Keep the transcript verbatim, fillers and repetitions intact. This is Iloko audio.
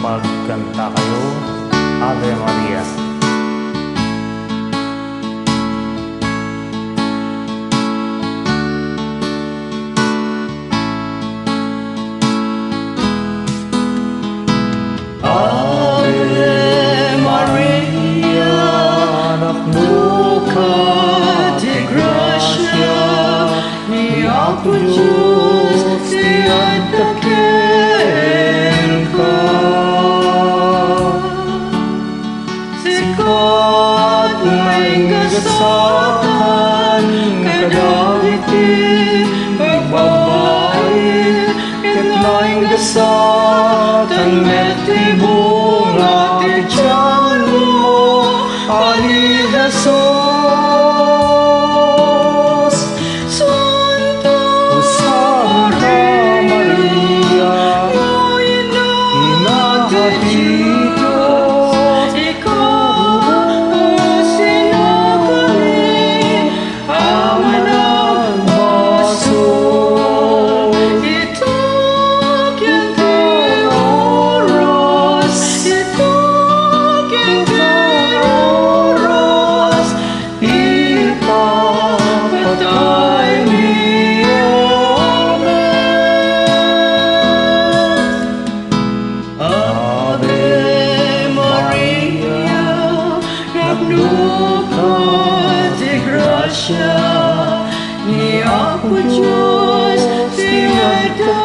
Magkanta kayo, Ave Maria. Ave Maria, napnoka ti grasia, ni Apo Dios ti adda kenka. Sika ti nainggasatan kadagiti babbai, ket nainggasatan met ti bunga ti tianmo a ni Jesus. Santa Santa Maria, Ina ti Dios, ikaw a sinakali a managbasol. Ita ken ti oras, ita ken ti oras, ipapataymi. Amen. Ave Maria, napnoka ti grasia, ni Apo Dios ti adda